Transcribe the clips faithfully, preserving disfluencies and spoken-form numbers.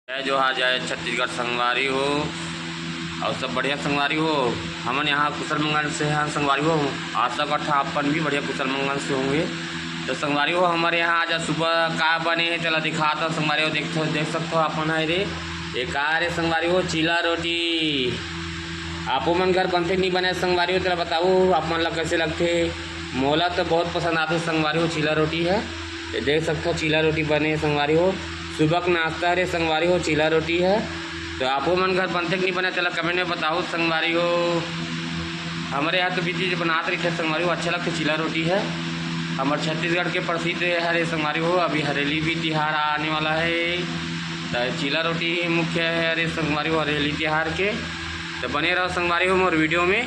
जय जोहार, जय छत्तीसगढ़ संगवारी हो, अउ सब बढ़िया संगवारी हो। हमन यहाँ कुशल मंगल से हैं संगवारी हो। आशा करत हन आप मन भी बढ़िया कुशल मंगल से होंगे। तो संगवारी हो, हमर यहाँ आज सुबह का बने हे, तेला दिखात हन संगवारी हो। देख, देख सकत हो आप मन, हे रे, ये का रे संगवारी हो, चीला रोटी। आपो मन घर बनथे कि नहीं बने संगवारी हो, तेला बताओ आप मन ला कैसे लगथे। मोला तो बहुत पसंद आथे संगवारी हो, चीला रोटी हे। ये देख सकत हो, चीला रोटी बने हे संगवारी हो। सुबह के नाश्ता हरे संगवारी हो, चीला रोटी हे। तो आपो मन घर बनथे कि नहीं बने, तेला comment में बताओ संगवारी हो। हमरे यहाँ तो बीच बीच बनात रहिथे संगवारी हो, अच्छा लगथे चीला रोटी हे। हमर छत्तीसगढ़ के प्रसिद्ध हरे संगवारी हो। अभी हरेली भी तिहार आने वाला हे, तो चीला रोटी ही मुख्य हे हरे संगवारी हो हरेली तिहार के। तो बने रहो संगवारी हो मोर video में।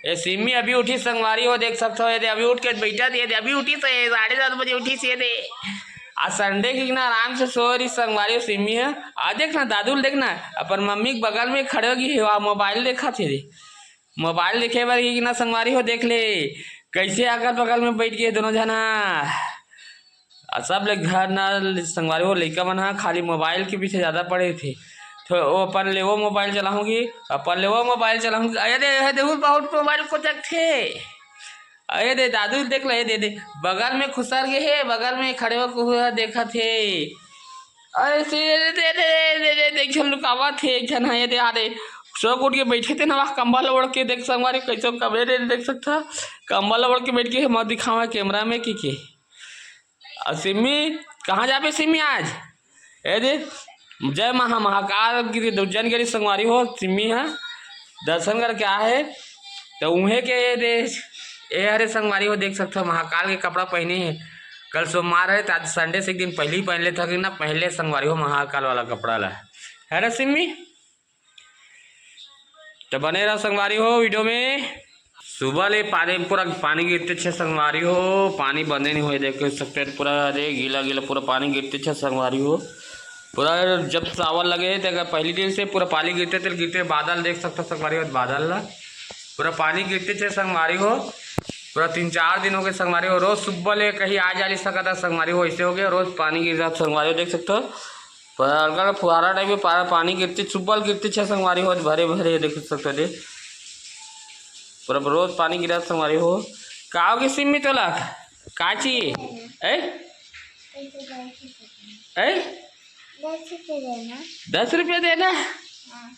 ए सिम्मी अभी उठी संगवारी हो, देख सकत हो, ये दे अभी उठ के बैठा दे, ये दे अभी उठी से, साढ़े सात बजे उठी से, ये दे। आज Sunday के ना आराम से सो रही संगवारी हो सिम्मी हे। आ देख ना दादू ल देख ना, अपन मम्मी के बगल में खड़े होके हे, mobile देखत हे रे। Mobile देखे बर कि ना संगवारी हो, देख ले कैसे अगल बगल में बैठ के दोनों झना। आ सब ले घर ना संगवारी हो, लइका मन ह खाली mobile के पीछे ज्यादा पड़े थे। तो वो अपन ले वो mobile चलाहूँ कि अपन ले वो mobile चलाहूँ कि, अरे दे, हे दे, वो बहुत mobile को देखथे। अरे दे दादू, देख ले, दे दे, बगल में खुसर गे हे, बगल में खड़े होके हुआ देखत हे। अरे से दे दे दे दे दे, एक झन लुकावत हे, एक झन हे दे, अरे सो उठ के बैठे थे ना, वहाँ कंबल ओढ़ के देख संगवारी, कैसे कबे रे देख सकत हो, कंबल ओढ़ के बैठ के मत दिखावा camera में कि के। अउ सिम्मी, कहाँ जाबे सिम्मी आज? ए दे, जय महा महाकाल गिरी, दुर्जन गिरी संगवारी हो, सिम्मी ह दर्शन करके आए हे, तो उहे के ए दे, ए हरे संगवारी हो, देख सकत हो महाकाल के कपड़ा पहने हे। कल सोमवार हे, तो आज Sunday से एक दिन पहले ही पहन लेत हो कि ना, पहले संगवारी हो महाकाल वाला कपड़ा ला, है ना सिम्मी? तो बने रहो संगवारी हो video में। सुबह ले पानी, पूरा पानी गिरते छे संगवारी हो, पानी बंदे नहीं हुए, देख सकते हैं पूरा, अरे गीला गीला पूरा पानी गिरते छे संगवारी हो। पूरा जब सावन लगे हे, तो अगर पहली दिन से पूरा पानी गिरते, तो गिरते बादल देख सकते हो संगवारी हो, बादल ला पूरा पानी गिरते छे संगवारी हो। पूरा तीन चार दिन हो गए संगवारी हो, रोज सुबह ले कहीं आ जा नहीं सकता संगवारी हो, ऐसे हो गया, रोज पानी गिर रहा संगवारी हो, देख सकते हो। पर हल्का फुहारा type के पा-, पानी गिरते, सुबह गिरते छे संगवारी हो, भरे भरे देख सकते हो दे। पर अब रोज पानी गिरा संगवारी हो। का होगे सिम्मी तोला? का चाहिए? ए? ए? दस रुपया देना। दस रुपया देना? हाँ।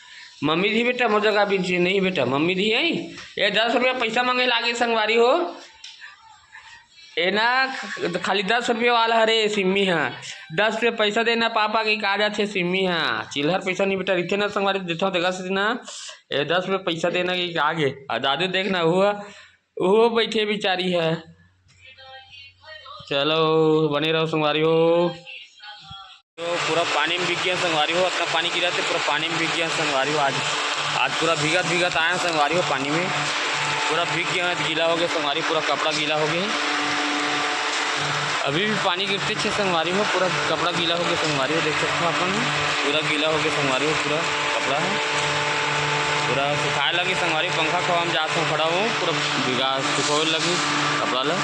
मम्मी दी बेटा, मोर जगह भी चाहिए नहीं बेटा, मम्मी दी है। ये दस रुपया पैसा मांगे लागे संगवारी हो। ए ना, ख-, खाली दस रुपये वाला हरे सिम्मी ह। दस रुपये पैसा देना पापा के, का जाथे सिम्मी ह। चिल्हर पैसा नहीं बेटा, रिथे ना संगवारी, देथव देखा से ना। ए, दस रुपये पैसा देना कि आगे। आ दादू देख ना, हुआ, वो बैठे बिचारी है। चलो, बने रहो संगवारी हो। तो पूरा पानी में भीग गया संगवारी हो, इतना पानी गिरा थे, पूरा पानी में भीग गया संगवारी हो। आज, आज पूरा भीगत भीगत आए हैं संगवारी हो पानी में, पूरा भीग गया है, गीला हो गया संगवारी, पूरा कपड़ा गीला हो गया है। अभी भी पानी गिरते छे संगवारी हो, पूरा कपड़ा गीला हो गया संगवारी हो, देख सकते हो अपन, पूरा गीला हो गया संगवारी हो, पूरा कपड़ा है, पूरा सुखाए लगी संगवारी। पंखा के हवा में जात हूँ, खड़ा हूँ, पूरा भीगा सुखाए लगी कपड़ा ला।